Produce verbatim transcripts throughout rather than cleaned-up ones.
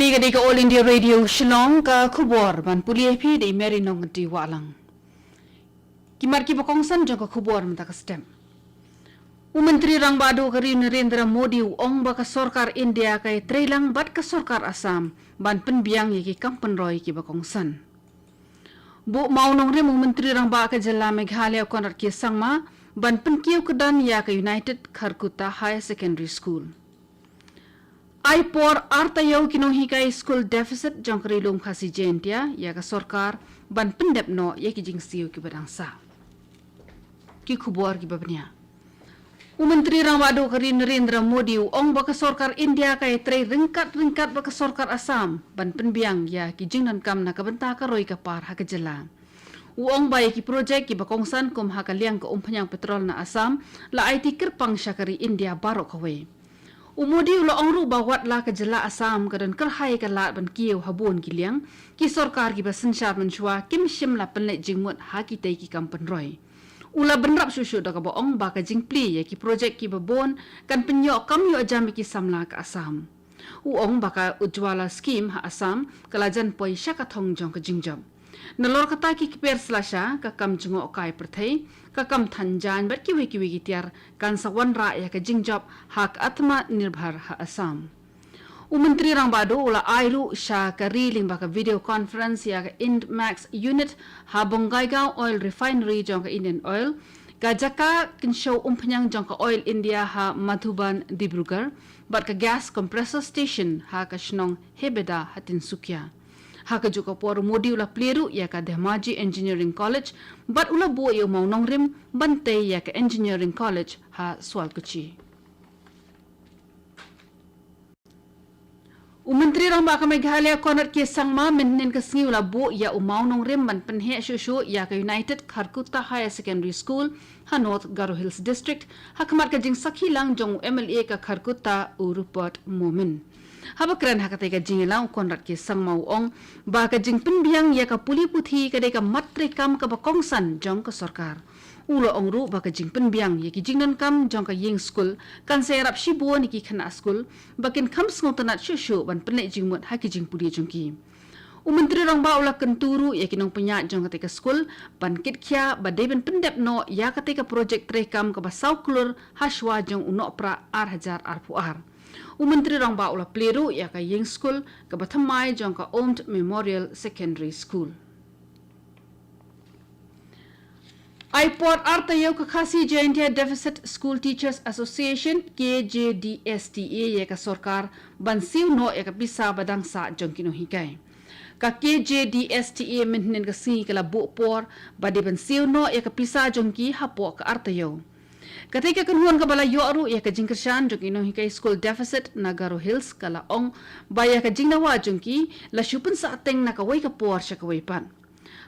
Ka dei ka All India Radio Shillong, ka khubor ban pule ïa phi da i Mary Nongkynrih Wahlang. Ki mat kiba kongsan jong ka khubor mynta ka step. U Myntri Rangbah Duh ka ri u Narendra Modi u ong ba ka sorkar India ka ïatreilang bad ka sorkar Assam ban pynbiang ïa ki kam pynroi kiba kongsan. Buh mawnongrim u Myntri Rangbah ka jylla Meghalaya u Conrad K Sangma ban pynkiew kyrdan ïa ka United Kharkutta Higher Secondary School. Ai por ar taïew ki nonghikai skul deficit jong ka Ri Lum Khasi Jaintia ïa ka sorkar ban pyndep noh ïa ki jingsiew kiba dang sah. Ki khubor kiba bniah. U Myntri Rangbah Duh ka ri Narendra Modi u ong ba ka sorkar India ka ïatrei ryngkat ryngkat bad ka sorkar Assam ban pynbiang ïa ki jingdonkam na ka bynta ka roi ka par ha ka jylla. U ong ba ïa ki projek kiba kongsan kum ha ka liang ka umphniang petrol na Assam la aiti kyrpang sha ka ri India baroh kawei. U Modi u la ong ruh ba wat la ka jylla Assam ka don kyrhai ka lad ban kiew ha bun ki liang, ki sorkar kiba synshar mynshuwa kim shym la pynleit jingmut ha kitei ki kam pynroi. U la bynrap shuh shuh da kaba ong ba ka jingplie ïa ki projek kiba bun kan pynïoh kam ïoh jam ïa ki samla ka Assam. U ong ba ka Ujjwala Scheme ha Assam ka la jan poi sha ka thong jong ka jingjop. Nalor kata ki kper slasha, ka kam jngohkai pyrthei, ka kam than jaiñ bad kiwei kiwei ki tiar kan sa wanrah ïa ka jingjop ha ka Atmanirbhar ha Assam. U Myntri Rangbah Duh u la ai ruh sha ka ri lyngba ka video conference ïa ka INDMAX unit ha Bongaigaon Oil Refinery jong ka Indian Oil, ka jaka kynshew umphniang jong ka Oil India ha Madhuban Dibrugarh bad ka gas compressor station ha ka shnong Hebeda ha Tinsukia. Ha kajuh ka por u Modi u la plie ruh ïa ka Dhemaji Engineering College bad u la buh ïa u mawnongrim ban tei ïa ka Engineering College ha Swalkuchi. U Myntri Rangbah ka Meghalaya Conrad K Sangma mynhynnin ka sngi u la buh ïa u mawnongrim ban pynheh shuh shuh ïa ka United Kharkutta Higher Secondary School ha North Garo Hills District, ha khmat ka jingsakhi lang jong u M L A ka Kharkutta u Rupert Momin. Haba kren ha katei ka jingïalang u Conrad K Sangma u ong ba ka jingpynbiang ïa ka pule puthi ka dei ka mat treikam kaba kongsan jong ka sorkar. U la ong ruh ba ka jingpynbiang ïa ki jingdonkam jong ka ïing skul kan sa ïarap shibun ïa ki khynnah skul ba kin kham sngewtynnad shuh shuh ban pynleit jingmut ha ki jingpule jong ki. U Myntri Rangbah u la kyntu ruh ïa ki nongpynïaid jong katei ka skul ban kitkhia ba dei ban pyndep noh ïa katei ka projek treikam kaba saw klur ha shuwa jong u Nohprah ar hajar arphew ar. U Myntri Rangbah u la plie ruh ïa ka ïing skul kaba thymmai jong ka Omd Memorial Secondary School. Ai por ar taïew ka Khasi Jaintia Deficit School Teachers Association, K J D S T A, ïa ka sorkar ban siew noh ïa ka pisa ba dang sah jong ki nonghikai. Ka K J D S T A mynhynnin ka sngi ka la buh por ba dei ban siew noh ïa ka pisa jong ki hapoh ka ar taïew. Katei ka kynhun kaba la ïoh ruh ïa ka jingkyrshan jong ki nonghikai skul deficit na Garo Hills ka la ong ba ïa ka jingdawa jong ki la shu pynsahteng na kawei ka por sha kawei pat.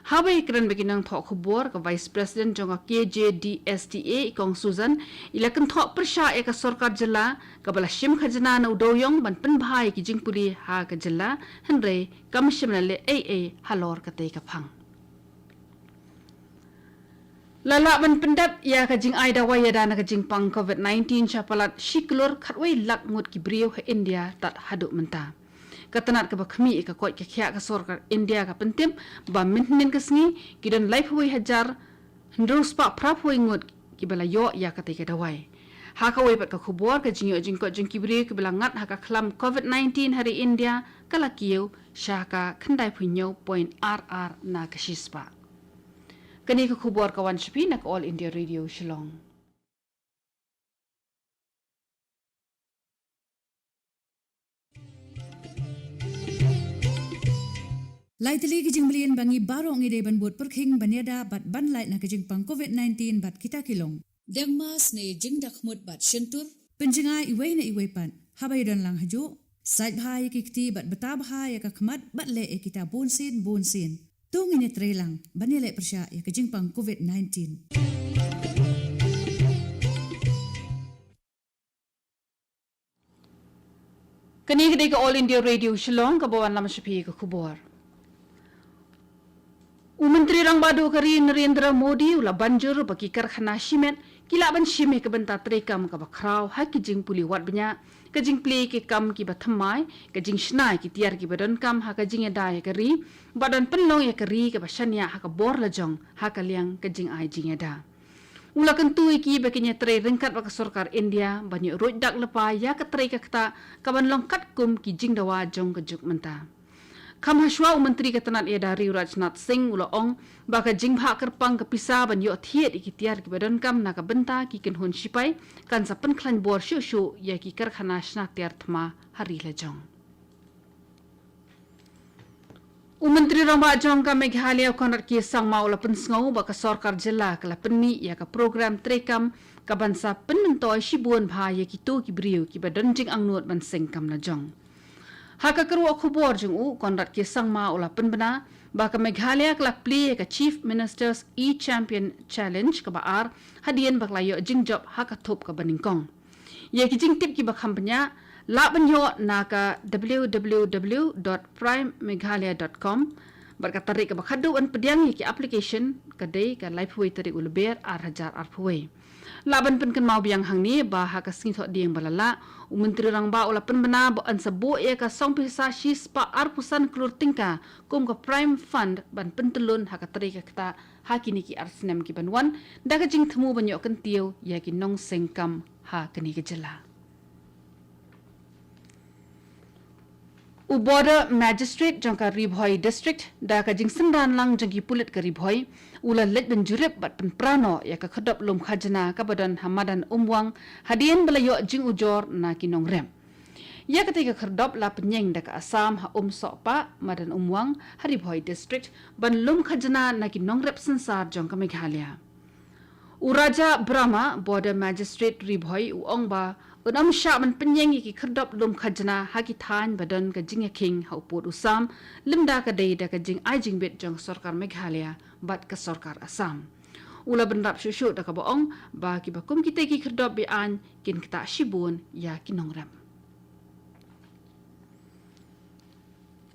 Haba ïakren bad ki nongthoh khubor, ka Vice President jong ka K J D S T A, i Kong Susan, i la kynthoh pyrshah ïa ka sorkar jylla kaba la shim khajna na u dewïong ban pynbha ïa ki jingpule ha ka jylla, hynrei kam shym la leh ei ei halor katei ka phang. La lah ban pyndep ïa ka jingai dawai ïada na ka jingpang covid nineteen sha palat shi klur khatwei lak ngut ki briew ha India tad haduh mynta. Ka tnat kaba khmih ïa ka koit ka khiah ka sorkar India ka pyntip ba mynhynnin ka sngi ki don laiphew wei hajar hynriew spah phraphew wei ngut kiba la ïoh ïa katei ka dawai. Ha kawei pat ka khubor, ka jingïoh jingkoit jong ki briew kiba la ngat ha ka khlam covid nineteen ha ri India ka la kiew sha ka khyndaiphew hynñiew point ar ar na ka shispah. Kane ka khubor ka wan sha phi na ka All India Radio Shillong. Lai tylli ki jingmlien ba ngi baroh ngi dei ban bud pyrkhing ban ïada bad ban lait na ka jingpang covid nineteen bad kita ki long: deng mask ne jingdakhmut bad shyntur, pynjngai iwei na iwei pat, haba ïadon lang hajuh, sait bha ïa ki kti bad bta bha ïa ka khmat bad leh ïa kita bunsien bunsien. To ngin ïatreilang ban ïaleh pyrshah ïa ka jingpang covid nineteen. Kane ka dei ka All India Radio Shillong kaba wanlam sha phi ka khubor. U Myntri Rangbah Duh ka ri Narendra Modi u la ban jur ba ki karkhana shimet ki lah ban shim ïa ka bynta treikam kaba khraw ha ki jingpule wad bniah, ka jingplie ki kam kiba thymmai, ka jingshna ïa ki tiar kiba donkam ha ka jingïada ïa ka ri, bad ban pynlong ïa ka ri kaba shaniah ha ka bor lajong ha ka liang ka jingai jingïada. U la kyntu ïa ki ba kin ïatrei ryngkat bad ka sorkar India ban ïoh ruid dak lypa ïa ka trei ka ktah kaban long katkum ki jingdawa jong ka juk mynta. Kham hashwa, u Myntri ka tnat ïada ri u Rajnath Singh u la ong ba ka jingbhah kyrpang ka pisa ban ïoh thied ïa ki tiar kiba donkam na ka bynta ki kynhun shipai kan sa pynkhlaiñ bor shuh shuh ïa ki karkhana shna tiar thma ha ri lajong. U Myntri Rangbah jong ka Meghalaya u Conrad K Sangma u la pynsngew ba ka sorkar jylla ka la pynmih ïa ka program treikam kaban sa pynmyntoi shibun bha ïa kito ki briew kiba don jingangnud ban seng kam lajong. Ha ka kyrwoh khubor jong u, Conrad K Sangma u la pynbna ba ka Meghalaya ka la plie ïa ka Chief Minister's E-Champion Challenge kaba ar hadien ba ka la ïoh jingjop ha ka thup kaba nyngkong. Ïa ki jingtip kiba kham bniah lah ban ïoh na ka w w w dot prime meghalaya dot com, bad ka tarik kaba khatduh ban pdiang ïa ki application ka dei ka laiphew wei tarik u Lber ar hajar arphew wei. Lah ban pynkynmaw biang hangne ba ha ka sngi Thohdieng ba la lah, u Myntri Rangbah u la pynbna ba yn sa buh ïa ka song pisa shispah arphew san klur tyngka kum ka Prime Fund ban pyntyllun ha ka trei ka ktah ha kine ki ar snem kiban wan, da ka jingthmu ban ïoh kyntiew ïa ki nongseng kam ha kane ka jylla. U Border Magistrate jong ka Ri Bhoi District, da ka jingsynran lang jong ki pulit ka Ri Bhoi, u la leit ban jurip bad pynpra noh ïa ka khyrdop lum khajna kaba don ha Madan Umwang, hadien ba la ïoh jingujor na ki nongrep. Ïa katei ka khyrdop la pynïeng da ka Assam ha Umsohpah, Madan Umwang, ha Ri Bhoi District, ban lum khajna na ki nongrep synsar jong ka Meghalaya. U Raja Brahma, Border Magistrate Ri Bhoi, u ong ba un ym shah ban pynïeng ïa ki khyrdop lum khajna ha ki thaiñ ba don ka jingïakhing ha u pud u sam, lymda ka dei da ka jingai jingbit jong ka sorkar Meghalaya bad ka sorkar Assam. U la bynrap shuh shuh da kaba ong ba kiba kum kitei ki khyrdop be-aiñ kin ktah shibun ïa ki nongrep.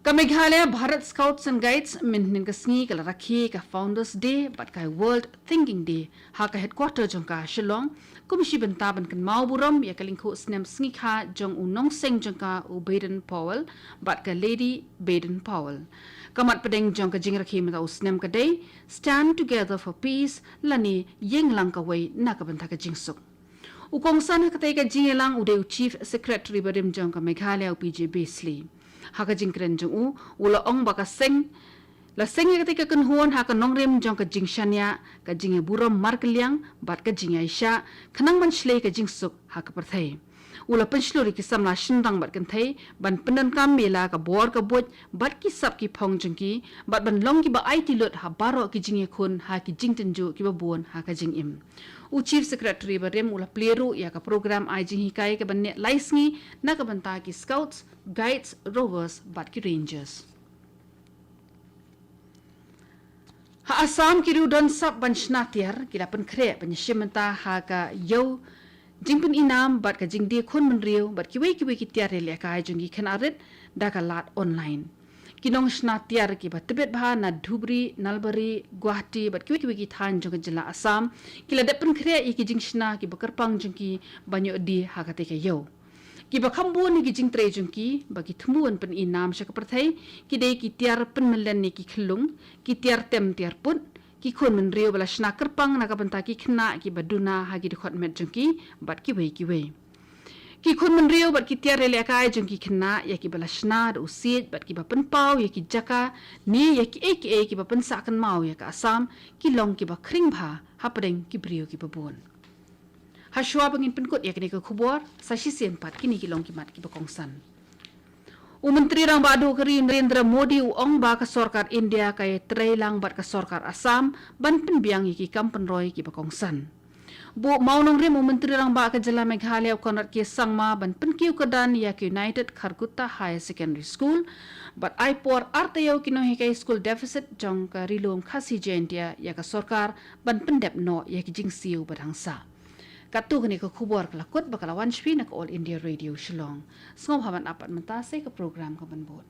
Ka Meghalaya Bharat Scouts and Guides mynhynnin ka sngi ka la rakhe ka Founders Day bad ka World Thinking Day ha ka headquarter jong ka Shillong, kum shi bynta ban kynmaw burom ïa ka lyngkhuh snem sngi kha jong u nongseng jong ka u Baden Powell bad ka Lady Baden Powell. Ka mat pdeng jong ka jingrakhe mynta u snem ka dei Stand Together for Peace, lane Ïeng Lang Kawei na ka bynta ka jingsuk. U kongsan ha katei ka jingïalang u dei u Chief Secretary barim jong ka Meghalaya, u P J Beasley. Ha ka jingkren jong u, u la ong ba ka seng, la seng ïa katei ka kynhun ha ka nongrim jong ka jingshaniah, ka jingïaburom markylliang bad ka jingïaishah, khnang ban shlei ka jingsuk ha ka pyrthei. U la pynshlur ïa ki samla shynrang bad kynthei ban pyndonkam ïa la ka bor ka buit bad ki sap ki phong jong ki, bad ban long kiba aiti lut ha baroh ki jingïakhun ha ki jingtynjuh kiba bun ha ka jingim. U Chief Secretary barim u la plie ruh ïa ka program ai jinghikai kaban neh lai sngi na ka bynta ki Scouts, Guides, Rovers bad ki Rangers. Ha Assam, ki riewdonsap ban shna tiar ki la pynkhreh ban ïashim bynta ha ka ïew jingpyni nam bad ka jingdie khun bynriew bad kiwei kiwei ki tiar ïalehkai jong ki khynnah rit da ka lad online. Ki nongshna tiar kiba tbit bha na Dhubri, Nalbari, Guwahati bad kiwei kiwei ki thaiñ jong ka jylla Assam ki la dep pynkhreh ïa ki jingshna kiba kyrpang jong ki ban ïoh die ha katei ka ïew. Kiba kham bun ha ki jingtrei jong ki ba ki thmu ban pyni nam sha ka pyrthei ki dei ki tiar pynmyllen ïa ki khyllung, ki tiar tem tiar put, ki khun bynriew ba la shna kyrpang na ka bynta ki khynnah kiba duna ha ki dkhot met jong ki bad kiwei kiwei. Ki khun bynriew bad ki tiar ïalehkai jong ki khynnah ïa kiba la shna da u siej bad kiba pynpaw ïa ki jaka ne ïa kiei kiei kiba pynsah kynmaw ïa ka Assam ki long kiba khring bha hapdeng ki briew kiba bun. Hashwa ba ngin pynkut ïa kine ki khubor, sa shisien pat kine ki long ki mat kiba kongsan. U Myntri Rangbah Duh ka ri Narendra Modi u ong ba ka sorkar India ka ïatrei lang bad ka sorkar Assam ban pynbiang ïa ki kam pynroi kiba kongsan. Buh mawnongrim u Myntri Rangbah ka jylla Meghalaya u Conrad K Sangma ban pynkiew kyrdan ïa ka United Kharkutta Higher Secondary School bad ai por ar taïew ki nonghikai skul deficit jong ka Ri Lum Khasi Jaintia ïa ka sorkar ban pyndep noh ïa ki jingsiew ba dang sah. Katto katne ka khubor ka la kut ba ka la wan sha phi na ka All India Radio Shillong. Sngewbha ban ap pat mynta sa ka program kaban bud.